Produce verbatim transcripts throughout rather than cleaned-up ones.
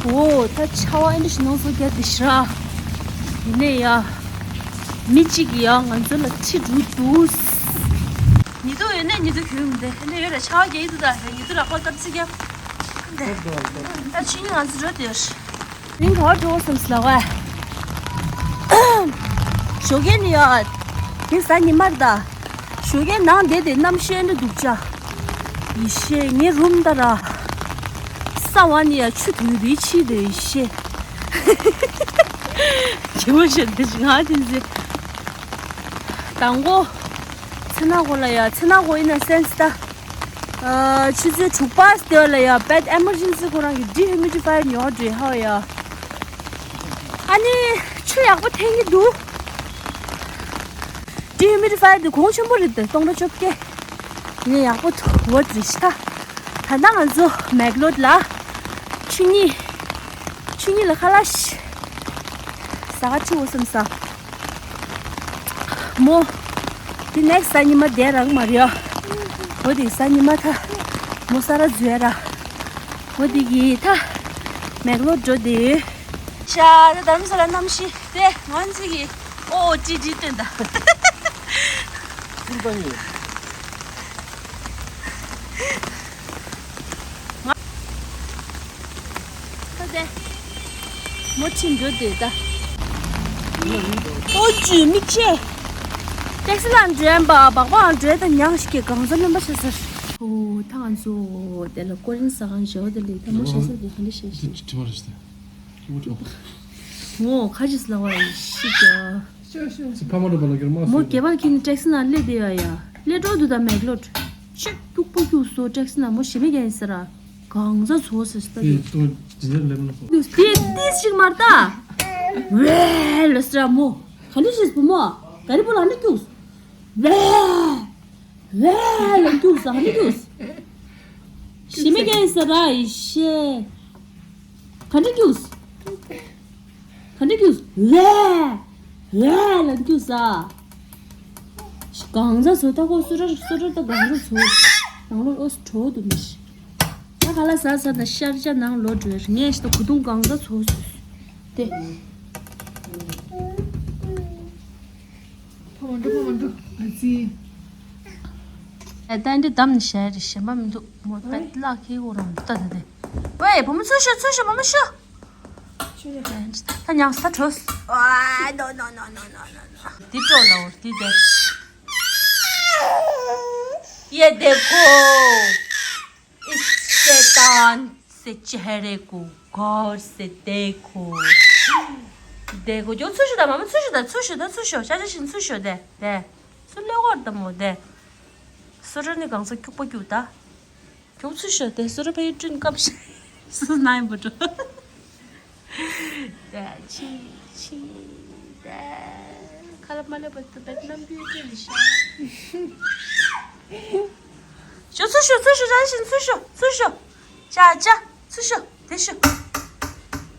འོ་ད་ཆར་པ་ཨེ་འདྲ་ཞིག་ནང་སོ་རྒྱག་དེ་ཤི་ར། ཡིན་ནས་ཡ། མི་གཅིག་གིས་ཡ་ང་ཚོ་ལ་ཁྲིད་འགྲོ་འདུག་ཉི་གདུགས་ཡོད་ནས་ཉི་གདུགས་གྱོན་མི་འདུག་ཨེ་འདྲ་ཡོད་ར་ཆར་པ་རྒྱག་ཡི་འདུག་ད་རེ་ཉི་གདུགས་རག་པ་སྟབས་ཚིག་རྒྱབ། ད་ཆུ་ཉི་ང་ཚོ་འགྲོ་དེ་ཡོད། རིང་ག་བར་འགྲོ་བསམ་སི་ལ་བ། ཞོགས་ཀས་ནི་ཡ། དེ་གཟའ་ཉི་མར་ད། ཞོགས་ཀས་ནང་བསྡད་དེ་གནམ་གཤིས་འདི་འདུག་ཅག་ཡེ་ཤེས་ངའི་རུམ་ད་ར། ས་བ་ནི་ཡ་ཆུ་དུང་རི་ཆི་དེ་ཡེ་ཤེས། ཇི་མ་ཤེས་དེ་ང་དེ་ཟེ། དང་གོ། ཚེ་ན་གོ་ལ་ཡ་ཚེ་ན་གོ་ཡིན་ན་སེམས་སི་ད། ཆུ་ཚོད་དྲུག་པ་སྟེ་ལ་ཡ་བད་ཨེ་མར་ཇེན་སི་ཁོ་རང་གི་ཌི་ཧིའུ་མི་ཌི་ཕ་ཡར་ཉོ་འདྲེ་ཧ་ཡ། ཨ་ནི་ཆུ་ཡག་པོ་འཐེན་གྱི་འདུག་ཌི་ཧིའུ་མི་ཌི་ཕ་ཡར་དེ་གོང་ཆེན་པོ་རེད་དེ་སྟོང་ཕྲག་བཅོ་བརྒྱད། ཡིན་ཡག་པོ་འདུག་འོ་དེ་རེད་ཤི་ད། ད་ལྟ་ང་ཚོ་མེག་ལོཌ་ལ་ཆུ་གཉིས་ཆུ་གཉིས་ལ་ཁ་ལག་ཟ་ག་ཁྲིད་འོ་བསམ་ས། མོ། དེ་ནེག་སི་ཊི་ཉི་མ་བསྡད་རག་མ་རེད་ཡ། འོ་དེ་གཟའ་ཉི་མ་ཐ། མོ་ས་ར་འཛུལ་ར། འོ་དེ་གི་ཐ། མེག་ལོ་འགྲོ་དེ། ཤ་ད་དམ་ས་ལ་གནམ་གཤིས་དེ་ང་ཚོ་གི་ཨོ་ཨོ་ཏི་ཏི་སྟོན་ད། ཀུན་པ་ཡོད། ད་དེ། མོ་ཁྲིད་འགྲོ་དེ་ད། ཨོ་ཇུ་མིག་ཆེ། ཏེག་སི་ལ་འགྲོ་ཡན་པ་སྦག་སྦག་འགྲོ་ད་ཉང་ཞིག་གི་གང་ཟག་སྨན་པ་ཤ་ཟེར། ཨོ་ད་ང་ཚོ་དེ་ལ་ཀོ་རིན་ས་གང་ཞེ་བ་དེ་ལས་ད་མོ་ཤ་ཟེར་དེ་ག་འདྲ་ཤེས་ཤེས། ངོ་ཁ་ཅིག་ལ་བ་ཡི་ཤི་ཀྱ། ཕ་མ་འགྲོ་པ་ལ་གྱུར་མ་མོ་སོང་། སྒེ་པར་ཁྱེར་ནས་ཏེག་སི་ནང་སླེབས་བསྡད་ཡ་ཡ། སླེབས་འགྲོ་འདུག་ད་མེག་ལོད། ཆུ་སྐྱུག་པོ་སྐྱུག་སོ་ཏེག་སི་ནང་མོ་ཞེ་མེད་ཀྱང་ཡིན་ས་ར། གང་ཟག་ཚོ་ཟེར་ས་ད་དེ། དེ་ཏིས་ཞིག་མར་ད། ཝེ་ལོ་ས་ར་མོ། ག་འདྲ་ཞིག་བུ་མོ། ག་རི་པོ་ལ་འདྲ་སྐྱུག་ཝེ། ཝེ་ལ་སྐྱུག་ས་ག་འདྲ་སྐྱུག་ཞེ་མེད་ཀྱང་ཡིན་ས་ར་ཡི་ཤེ། ག་འདྲ་སྐྱུག་ག་འདྲ་སྐྱུག་ཝེ། ཝེ་ལ་སྐྱུག་ས། གང་ཟག་ཚོ་ད་ཁོ་སུ་ར་སུ་ར་ད་གང་ཟག་ཚོ། ནང་ལོ་ཨོ་སི་གྲོ་འདུག་མི་ཤི། ད་ག་ལ་ཟ་ཟ་ད་ཤར་ཅ་ནང་ལོ་འགྲོ་ངས་ཤི་ད་གུ་དུང་གང་ཟག་ཚོ་སུ། དེ། ཕ་མ་འགྲོ་ཕ་མ་འགྲོ་ཨ་ཙི། ཨེ་ད་འདི་བསྡམས་ནས་བཞག་རེད་གཞན་པ་མི་འདུག་མོ་པད་ལག་ཁྱེར་འོ་རང་ད་ད་དེ། ཝེ་བུ་མོ་ཚུར་ཤོག་ཚུར་ཤོག་བུ་མོ་ཤོག་ད་ཉང་ས་གྲོས། ཨ་ནོ་ནོ་ནོ་ནོ་ནོ། འདི་སྤྲོ་ལ་འོར་འདི་དེ། ये देखो, इस शैतान से चेहरे को गौर से देखो। देखो, ཇོ་ཚུར་ཤོག་ད་མ་མ་ཚུར་ཤོག་ད་ཚུར་ཤོག་ད་ཚུར་ཤོག་ཤ་ཤ་ཤིན་ཚུར་ཤོག་དེ་དེ། སུ་ལེ་བར་ད་མོ་དེ། སོ་ར་ནི་གང་ས་སྐྱུག་པ་སྐྱུག་ད། ཁྱོད་ཚུར་ཤོག་དེ་སོ་ར་ཕ་ཡུལ་བསྐྲུན་སྐབས་ཤིག་སུ་ན་ཡིན་པ་འགྲོ། དེ་ཆི་ཆི་དེ་ཁ་ལ་མ་ལེ་བ་དུ་བེད་ནམ་བུའི་སྐྱེ་ལི་ཤ། ཤོག་ཚུར་ཤོག་ཚུར་ཤོག་རང་བཞིན་ཚུར་ཤོག་ཚུར་ཤོག་ཅ་ཅ་ཚུར་ཤོག་དེ་ཤོག་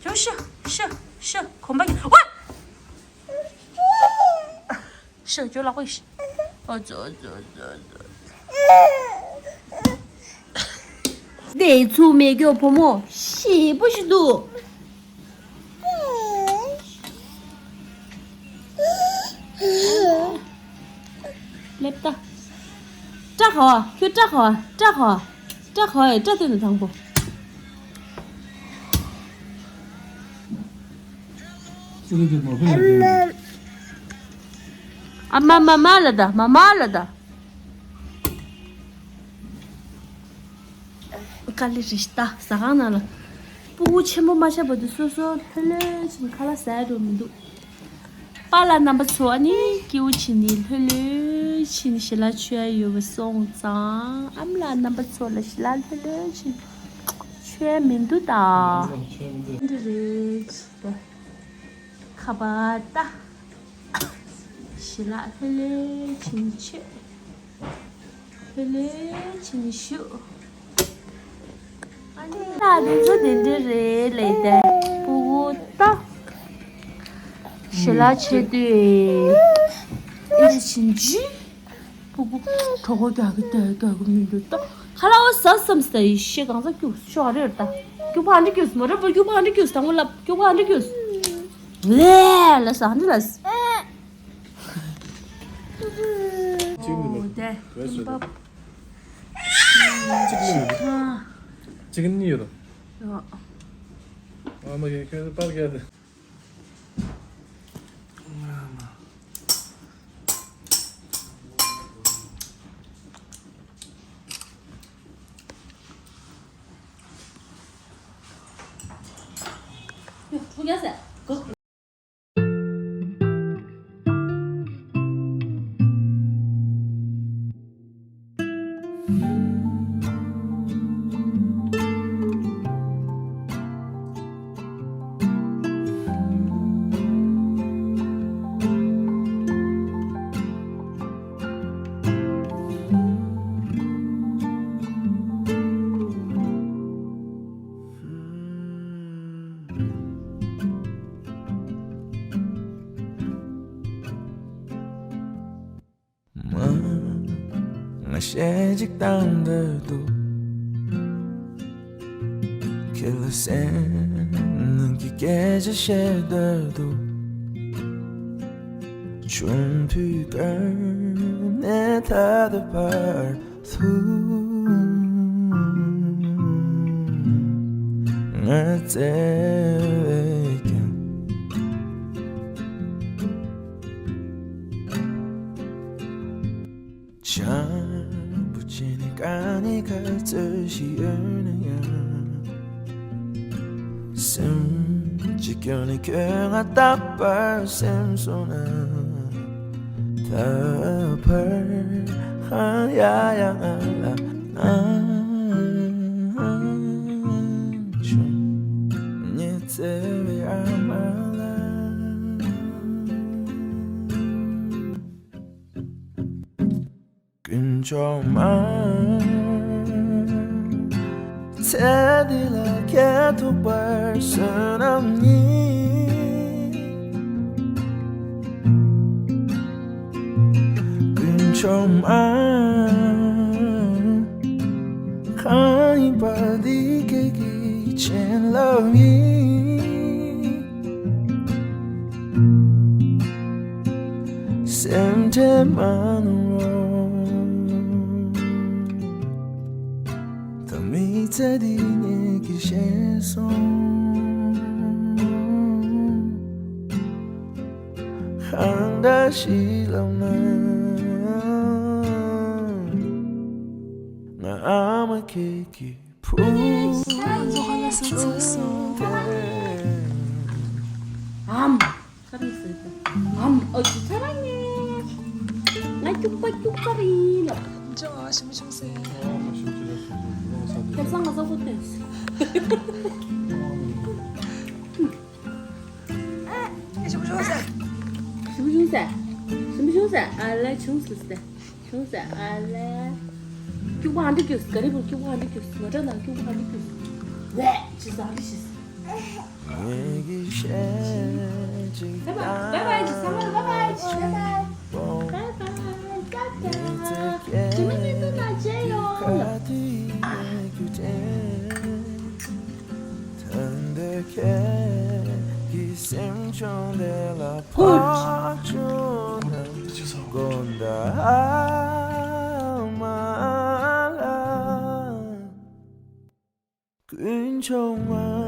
ཁྱོད་ཤོག་ཤོག་ཤོག་གོམ་པ་གི་ཝ། ཤོག་ཁྱོད་ལག་པ་ཤོག་ཨོ་ཙོ་ཙོ་ཙོ་ཙོ། དེ་ཚུགས་མེད་ཀྱོ་བུ་མོ་ཞེ་པོ་ཞིག་འདུག་སླེབས་ད། སྐྲ་ག་བ་ཁྱོད་སྐྲ་ག་བ་སྐྲ་ག་བ་སྐྲ་ག་བ་ཡ་སྐྲ་སྟོན་ནས་དང་པོ། ཨ་མ་མ་མ་ལ་ད་མ་མ་ལ་ད། དཀའ་ལས་རེད་ཤི་ད་ཟ་ཁང་ནང་ལ། སྤུ་གུ་ཆེན་པོ་མ་ཆགས་བར་དུ་སོ་སོ་ལྷོད་ལྷོད་བྱས་ནས་ཁ་ལག་ཟ་ཡ་འགྲོ་མི་འདུག་པཱ་ལགས་རྣམ་པ་ཚོ་ཨ་ནི་སྐྱིད་པོ་བྱས་ནས་ལྷོད་ལྷོད་བྱས་ནས་ཞལ་ལག་མཆོད་ཡ་ཡོད་པ་སོང་ཙང་ཨ་མ་ལགས་རྣམ་པ་ཚོ་ལ་ཞལ་ལག་ལྷོད་ལྷོད་བྱས་ནས་མཆོད་ཡ་མི་འདུག་ད། འདི་རེད་ད། ཁ་པར་ད། ཞལ་ལག་ལྷོད་ལྷོད་བྱས་ནས་མཆོད། ལྷོད་ལྷོད་བྱས་ནས་བཞུགས། ཨ་ནི་ད་དེ་ཚོ་དེ་འདྲ་རེད་ལས་ད་སྤུ་གུ་ད། ཞལ་ལག་མཆོད་དུས་ཨེ་ཕྱིན་ཅི། སྤུ་གུ་གྲོད་ཁོག་རྒྱག་གི་ད་རྒྱག་གི་མི་འདུག་ད། ཁ་ལག་འོ་ཟ་བསམ་ས་ཡི་ཤེས་གང་ཟག་སྐྱུག་ཤོག་རེད་ད། སྐྱུག་པ་ཨ་འདྲ་སྐྱུགས། མོ་ཊ་བུ་སྐྱུག་པ་ཨ་འདྲ་སྐྱུགས། དང་པོ་ལབ། སྐྱུག་པ་ཨ་འདྲ་སྐྱུགས། ལེ་ལ་ས་ཨ་འདྲ་ལ། གཅིག་ནི་མེད། བས་སོ་ད། གཅིག་ནི་མེད། གཅིག་ནི་ཡོད་རོ། ཨ་མ་གི་ཁྱོད་པར་རྒྱག་དེ། མ། ང་གཞས་གཅིག་བཏང་འདོད་འདུག་ཁྱེད་ལ་སེམས་ནང་གི་སྐད་ཆ་བཤད་འདོད་འདུག་ཆུང་དུས་ཀ་ནས་ད་ལྟ་བར་དུ་ང་བརྩེ་བས་ཀྱང་། བྱམས་པོ་བྱས་ནས་དཀའ་ངལ་ག་ཚོད་ཞིག་ཡོད་ན་ཡང་། སེམས་ཀྱི་སྐྱོན་ནི་ཁྱོད་ང་རྟག་པར་སེམས་སོང་ན། ད་བར་ཧང་ཡ་ཡ་ང་ལ་ཨང་ཆུང་ངེད་བརྩེ་བའི་ཨ་མ་ལ། དཀོན་མཆོག་མ། ཚེ་འདི་ལ་ཁྱེད་ཐུག་པར་བསོད་ནམས་ཡིན། དཀོན་མཆོག་མ། གང་ཡིན་པ་འདི་ཁྱེད་ཀྱི་བྱིན་རླབས་ཡིན། སེམས་ཁྲལ་མ་གནང་རོགས། ད་མི་ཚེ་འདི་ངེད་ཀྱིས་ཤེས་སོང་། གང་འདྲ་ཞིག་ལབ་ན། ང་ཨ་མ་ཁྱེད་ཀྱི་བུ། ང་ཚོ་ཧ་ལས་སེམས་ཚིག་སོང་། ཨམ། ཁ་རིག་ཟེར་ཏེ། ཨམ། ཨ་ཅུ་ཚ་ར་ཉེ། ང་སྐྱུག་པ་སྐྱུག་པ་རེད་ལ། ཅོ་ཨ་ཞིམ་པོ་བྱུང་ཟེར། ཁེ་བཟང་ང་ཚ་པོ་ཏེ། ཨ་ཞིམ་པོ་བྱུང་ཟེར། ཞིམ་པོ་བྱུང་ཟེར། ཞིམ་པོ་བྱུང་ཟེར། ཨ་ལེ་བྱུང་ཟེར་ཏེ། བྱུང་ཟེར་ཨ་ལེ། སྐྱུག་པ་ཨ་འདྲ་སྐྱུགས། ག་རེ་བུ་སྐྱུག་པ་ཨ་འདྲ་སྐྱུགས། མོ་ཊ་ནང་སྐྱུག་པ་ཨ་འདྲ་སྐྱུགས། ལེ་ཅི་ཟ་རེ་ཤི། ངེད་ཀྱི་གཞས་གཅིག་བཏང་། བའི་བའི་ཅི་ཟ་མ་རེད། བའི་བའི་ཅི་བའི་བའི། བའི་བའི་ཏ་ཏ། ཇི་མ་ཉིད་དུ་ན་བྱས་ཡོང་། ད་འདོད་ཁྱེད་ཀྱི་སེམས་བྱུང་དེ་ལ་ཕོག་བྱུང་ན། དཀོན་མཆོག་མ་ལ། དཀོན་མཆོག་མ།